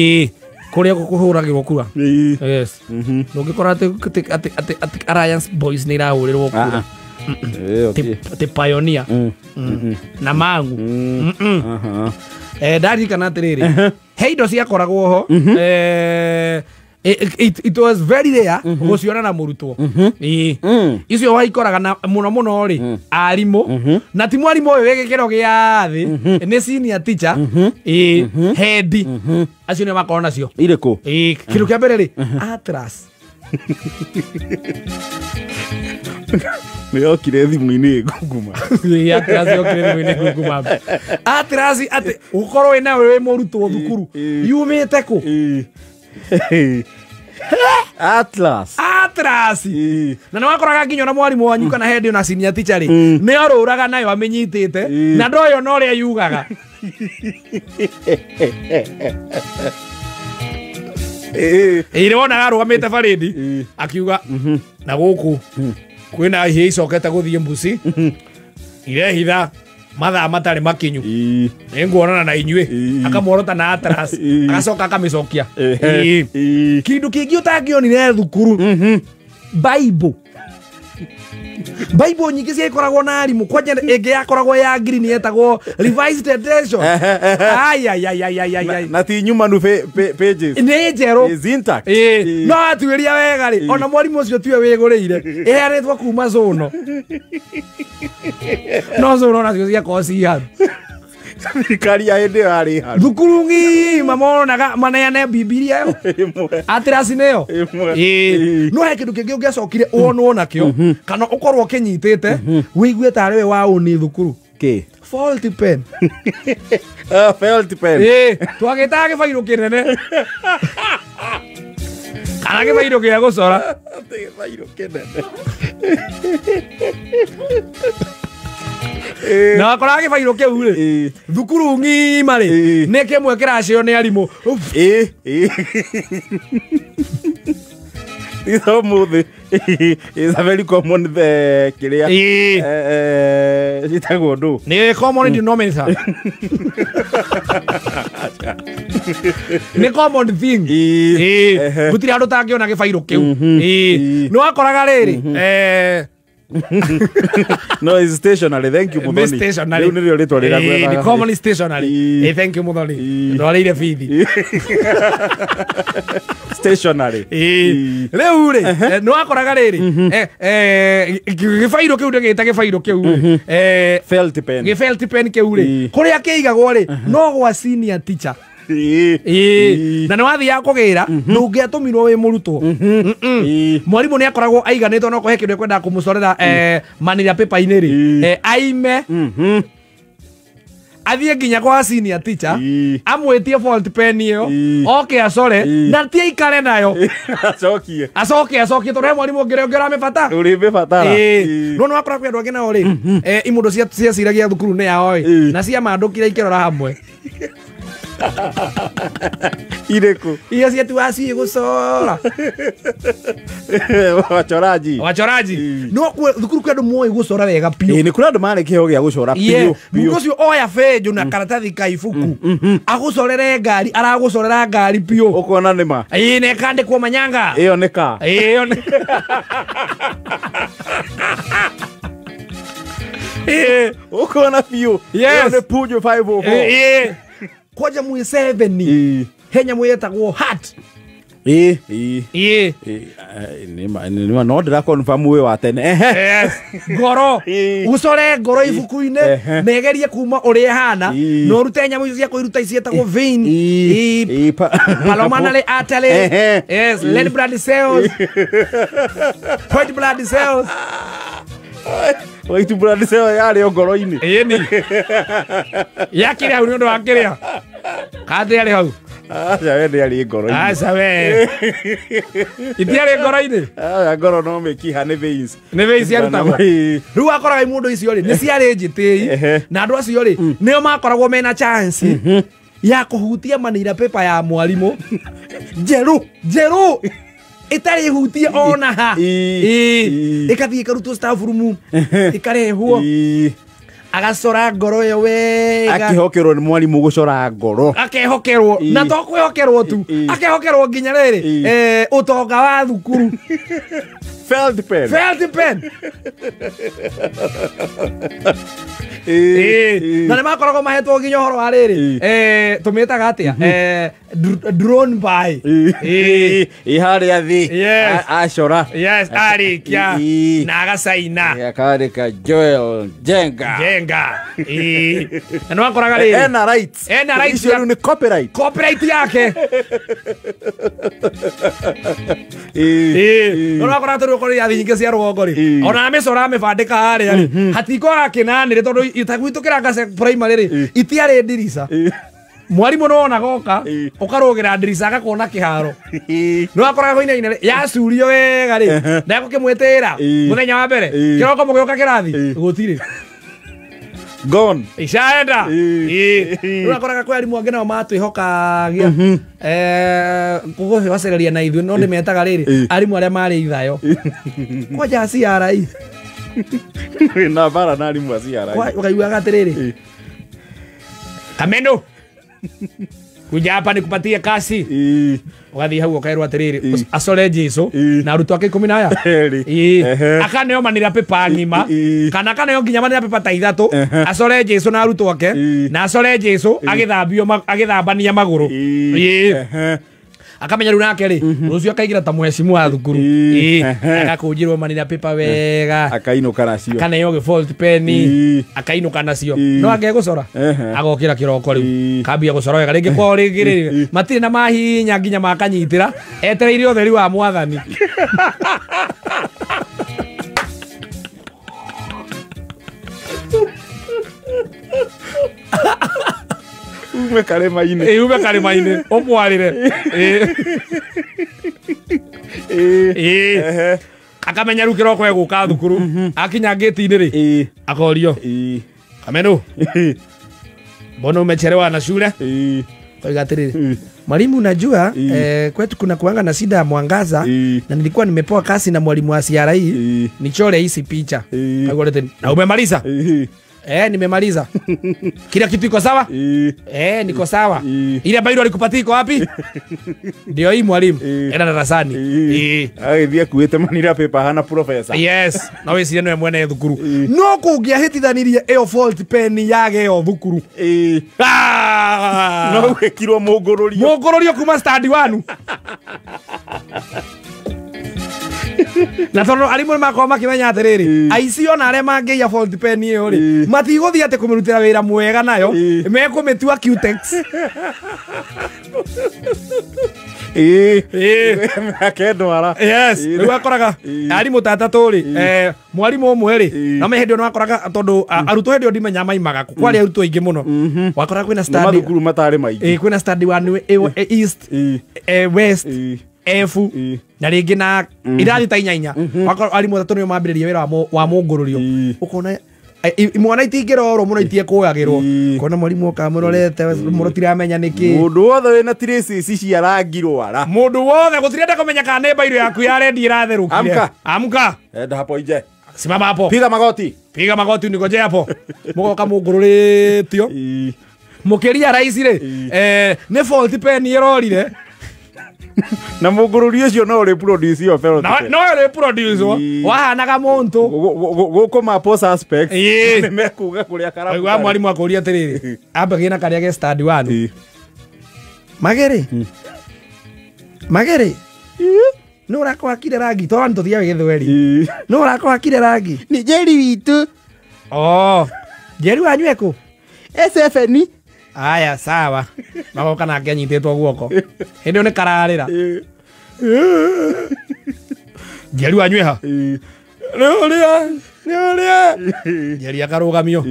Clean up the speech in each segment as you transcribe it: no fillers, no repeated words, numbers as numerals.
Ĩĩ, kũrĩa kũhũragĩrwo kura. Yes. Ndũngĩkora atĩ Alliance Boys nĩ irahũrĩrwo kura. Atĩ Pioneer na Mangu. Ndarikana atĩrĩrĩ, he indo ciakoragwo ho, it was very rare gũciona na mũrutwo. Ĩĩ. Icio waikoraga na mũno mũno rĩ arimũ, na ti mwarimũ ũyũ wĩ gĩkĩro gĩa thĩ, nĩ senior teacher. Ĩĩ, head acio nĩo makoragwo nacio. Irĩkũ? Ĩĩ, kĩndũ kĩa mbere rĩ, atlas. Nĩ yokire thimũ-inĩ ngunguma. Ĩĩ, atlas yokire thimũ-inĩ Google Maps. Atlas atĩ ũkorwo wĩ nayo wĩ mũrutwo thukuru yumĩte kũ? Atlas. Atlas. Na nĩ wakoraga nginya ona mwarimũ wanyu kana head ona senior teacher rĩ, nĩ orũraga nayo amĩnyitĩte na ndoyo na ũrĩa yugaga. Ĩĩ, nĩ wonaga arũgamĩte barĩndi akiuga na gũkũ kwĩna ihĩĩ icokete gũthiĩ mbuci irehitha mathaa matarĩ makinyu, nĩnguonana na inyuĩ. Akamworota na atlas, agacoka akamĩcokia. Ĩĩ. Kĩndũ kĩngĩ ũtangĩonire thukuru, Bible. Bible nyingĩ ciakoragwo na arimũ, kwanja ĩngĩ yakoragwo ya green yetagwo revised edition. Ai, ai, ai, ai, ai, ai, ai. Na ti nyumanu pages. Nĩ njerũ. Is intact. Ĩĩ, no atuĩria wega rĩ, ona mwarimũ ũcio tiwe wĩgũrĩire, ĩheanĩtwo kuma cũno, no cũno nacio ciakorwo ci haru. Thirikari ya hĩndĩ ĩyo yarĩ haru. Thukuru ng'ima monaga maneane Bibilia ĩyo. Ĩmwe. Atlas nĩyo. Ĩmwe. Ĩĩ. No he kĩndũ kĩngĩ ũngĩacokire wonwo nakĩo kana ũkorwo ũkĩnyitĩte wĩigue tarĩ we waũni thukuru. Kĩ? Faulty pen. Ah, felt pen. Ĩĩ, twagĩtaga gĩbairũ kĩnene kana gĩbairũ gĩa gũcora. Atĩ gĩbairũ kĩnene. Na wakoraga gĩbairũ kĩu rĩ, thukuru ng'ima rĩ, nĩ kĩmwe kĩracĩo nĩ arimũ. Ĩĩ, ĩĩ. Itha ũmũthĩ is a very common the kĩrĩa. Ciĩtagwo ndũ? Nĩ common denominator, nĩ common thing. Ĩĩ. Gũtirĩ handũ ũtangĩona gĩbairũ kĩu. Ĩĩ. Nĩ wakoraga rĩrĩ, No, is stationary. Thank you, nĩ Muthoni. stationary. Rĩu nĩrĩo rĩtwa rĩrĩa Ĩĩ, nĩ ngwethaga. common stationary. Ĩĩ, thank you, Muthoni. Ndwarĩire bithi. Stationary. Ĩĩ. Rĩu rĩ, nĩ wakoraga rĩrĩ, gĩbairũ kĩu ndĩgĩta gĩbairũ kĩu rĩ, Felt pen. gĩfelt pen kĩu rĩ, kũrĩa kĩigagwo rĩ, no gwa senior teacher. Ĩĩ. Na nĩ wathiaga kũgĩra, ndũngĩatũmirwo wĩ mũrutwo. Mwarimũ nĩ akoragwo aiganĩtwo no kũhe kĩndũ ekwendaga kũmũcorera, manĩrĩa paper-inĩ rĩ, aime athiĩ nginya kwa senior teacher, amwĩtie fault pen ĩyo, oke acore, na ti aikare nayo. Acokie. Acoke acokie, tondũ he mwarimũ ũngĩ ũrĩa ũramĩbata. Ũrĩmĩbatara. Ĩĩ. No nĩ wakora kwĩ andũ angĩ nao rĩ, imũndũ ciaciragia thukuru nĩ yao ĩ, na ciamandũkire ikĩrora hamwe. Irĩkũ? Iria ciatuaga ciĩ gũcora. Wachoraji. Wachoraji. No thukuru kwĩ andũ moĩ gũcora wega Ĩĩ, biũ. nĩ kũrĩ andũ marĩ kĩheo gĩa gũcora Ye, biũ biũ. mũndũ ũcio oya benjũ na karatathi ka ibuku agũcorere ngari, aragũcorera ngari biũ. Ũkona nĩ ma. Ĩĩ, na ĩkandĩkwo manyanga. Ĩyo nĩ ka. Ĩĩ, ĩyo Ĩĩ. Ũkona biũ. Yes. Ĩyo nĩ Peugeot 504. Ĩĩ. Kwanja mwĩ 7 he nyamũ yetagwo hat. Ĩĩ, ĩĩ. Ĩĩ. Ĩĩ, nĩ ma, no ndĩra confirm wĩ wa tene. Ehe. Yes. Ngoro. Ũcore ngoro ibuku-inĩ na ĩgerie kuma ũrĩa ĩhana, na ũrute nyamũ icio cia kwĩruta ciĩtagwo vein. Ĩĩ. Ĩĩ. Ĩĩ, Pulmonary artery. Yes, red blood cells, white blood cells. White blood cell yarĩ o ngoro-inĩ. Ĩni yakĩrĩ hau nĩ ũndũ wa kĩrĩa katĩ arĩ hau. Aca, we ndĩarĩ ngoro-inĩ. Aca we, itiarĩ ngoro-inĩ. Aca, ngoro no mĩkiha nĩ veins. Nĩ veins ciarutagwo. Ĩĩ. Rĩu wakoraga imũndũ icio rĩ, nĩ ciarĩ njĩtĩi, na andũ acio rĩ, nĩo makoragwo mena chance ya kũhutia manĩira paper ya mwarimũ Njerũ. Njerũ ĩtarĩ hutie ona ha. Ĩĩ. Ĩĩ. Ĩĩ. Ĩkathiĩ ĩkarutwo staff room, ĩkarehwo. Agacora ngoro ĩyo wega. Akĩhokerwo nĩ mwarimũ gũcora ngoro. Akehokerwo na to kwĩhokerwo tu, akehokerwo nginya rĩrĩ ũtonga wa thukuru. Felt pen. Felt pen. Na nĩ makoragwo mahetwo nginya ũhoro wa rĩrĩ tũmĩtaga atĩa drone buy. Ĩ harĩa thĩ. Acora. Yes, arĩkia na agacaina. Akandĩka Joel Jenga. Jenga. Na nĩ wakoraga rĩrĩ ena rights. Ena rights. Icio rĩu nĩ copyright. Copyright yake. No wakoraga tondũ ũkorwo irathi nyingĩ cia rũgongo rĩ ona mĩcora mĩbandĩka harĩa rĩ hatikwaga kĩnanĩrĩ tondũ ta gwitũ kĩranga primary rĩ itiarĩ ndirica. Mwarimu no ona goka ukarugera ndirica agakuona kiharo. No akoraga koinaina yacurio wega ri ndagukimwitira muthenya wa mbere kiroko mugioka kirathi gutire gone ishaenda. No akoraga kwa arimu angi nao matwihokagia kugucereria na ithuĩ no ndimetaga riri arimu aria mari ithayo kwanja CRI na bara na arimu a CRI ukaiguaga atiriri Kamendo kuja hapa nikupatie kasi. Ugathii hau ukairwo atiriri acore Jesu na arutwo ake 10 na aya akaneo manira pepa ng'ima kana akaneo nginya manira pepa ta ithatũ acore Jesu na arutwo ake na acore Jesu agithambio agithambania magũrũ. Akamenya rĩu nake rĩ rũciũ akaingĩra ta mheshimu wa thukuru agakũnjĩrwo manira pepa wega akainũka nacio akaneo gĩfold pen akainũka nacio no angegũcora agokĩra kĩroko rĩu kambia gũcora wega rĩngĩ kwao rĩngĩ rĩ matirĩ na mahinya nginya makanyitĩra etereire ũtheri wa mwathani. Ume karema-inĩ. Ume karema-inĩ ũmwarĩre. Akamenya rĩu kĩroko egũka thukuru akinya ngĩti-inĩ rĩ akorio Kameno mbona umechelewa na shule? Koiga atiriri mwalimu, unajua kwetu kuna kuanga na shida ya mwangaza na nilikuwa nimepewa kasi na mwalimu wa CRI nichore hizi picha. Na umemaliza? Nimemaliza. Kila kitu iko sawa? Niko sawa. Ile bairo alikupatia iko wapi? Ndio hii mwalimu. Enda darasani. Agithie kuite manira paper hana professor. Yes, na we cirie niwe mwene thukuru. No kũngĩahĩtithanirie ĩyo fault pen yage ĩyo thukuru. No gwĩkirwo mũngũrũrio. Mũngũrũrio kuma stand 1. Na tondũ arimũ nĩmakorwo makĩmenya atĩrĩrĩ aici ona arĩa mangĩiya fault pen ĩyo rĩ matigũthiĩ atĩ kũmĩrutĩra wĩra mwega nayo mekũmĩtua Cutex. Akendwara. Yes, rĩu akoraga arimũ ta atatũ rĩ mwarimũ ũmwe rĩ na me hĩndĩ ĩyo nĩwakoraga tondũ arutwo hĩndĩ ĩyo ndimenya maimaga kũ kwarĩ arutwo aingĩ mũno wakoraga kwĩna stand mathukuru matarĩ maingĩ kwĩna stand 1 East West F na rĩngĩ na irathi ta inya wakorwo arimũ atatũ nĩo mambĩrĩria wĩra wa mũngũrũrio ũkona imwana itingĩrorwo mũno itiekũyagĩrwo kona mwarimũ oka mũrorete mũrũtiramenya nĩkĩ mũndũ wothe wĩna traces cia rangi rwara mũndũ wothe gũtirenda kũmenya kana nĩ mbairũ yaku ya rendi ĩratherũkire. Amka amka enda hapo nje simama hapo piga magoti piga magoti unigojee hapo mũgoka mũngũrũrĩtio mũkĩria raici rĩ nĩ fault pen ĩrorire na mũngũrũri ũcio no ũrĩ produce ĩyo felt pen. No ũrĩ produce wahanaga mũntũ gũkũ mapo suspect nĩ mekuga kũrĩa karamu wa mwarimũ akũria atĩrĩrĩ ambagie na karĩa ge stand 1 Magere Magere nũ ũrakwakire rangi tondũ tũthiaga gĩthweri nũ ũrakwakire rangi nĩ Njeri witũ. Oh Njeri wanyu ekũ? SFN. Aya sawa magoka nake anyitĩtwo guoko hĩndĩ ĩyo nĩ kararĩra Njeri wanyu ĩha nĩ ũrĩa nĩ ũrĩa Njeri akarũgamio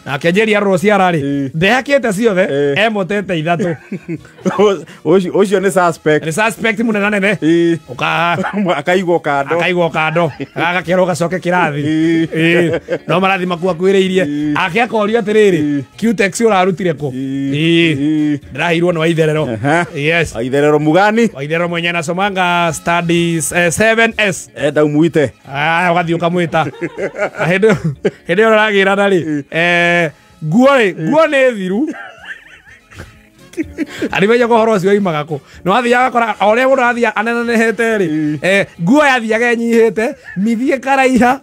nake Njeri arorwo ciara rĩ ndehakĩte ciothe emotete ithatũ ũcio nĩ suspect nĩ suspect mũnene nene ũkaha akaigwo kando akaigwo kando agakerwo gacoke kĩrathi no marathi makuakuhĩrĩirie ake akorio atĩrĩrĩ Cutex ũrarutire kũ? Ndĩraheirwo nĩ Waitherero. Yes, Waitherero mugani Waitherero mwenye anasomanga studies 7S enda umuite ũgathiĩ ũkamwĩta Na hĩndĩ ĩyo ũragĩrana rĩ, nguo rĩ, nguo nĩ thiru. Arimenya ũhoro ũcio oimaga kũ. Nĩ wathiaga ũgakora o ũrĩa mũndũ arathiĩ anenehete rĩ, nguo yathiaga ĩnyihĩte, mĩthiĩ ĩkaraiha.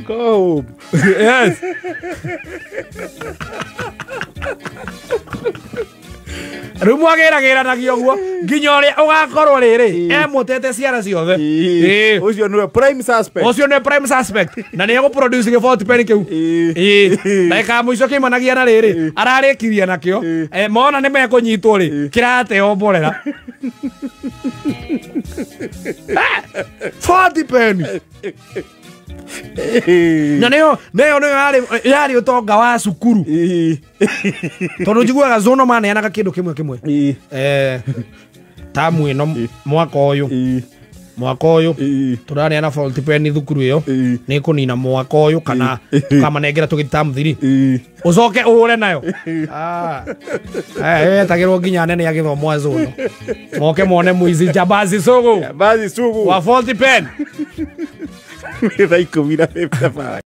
Go home. Yes. Rĩu mwagĩragĩranagia ũguo nginya ũrĩa ũgakorwo rĩrĩ emũtete ciara ciothe. Ũcio nĩwe prime suspect. Ũcio nĩwe prime suspect. Na nĩ egũproduce gĩboti pen kĩu. Ndagĩka ya mũico kĩmanagia na rĩrĩ ararĩkirie nakĩo. Mona nĩ mekũnyitwo rĩ kĩrateo mborera. 40 pen. Na nĩyo yarĩ ũtonga wa cukuru. Tondũ njiguaga zono maneanaga kĩndũ kĩmwe kĩmwe. Tamu ĩno mwaka ũyũ. Mwaka ũyũ tũraneana faulty pen thukuru ĩyo nĩ kũnina mwaka ũyũ kana tũkamanengera tũgĩthi tamu 3 ũcoke ũhũre nayo. Etagĩrwo nginya anene a gĩthomo a zono moke mone mũici jambazi sugu. Jambazi sugu wa faulty pen. 15.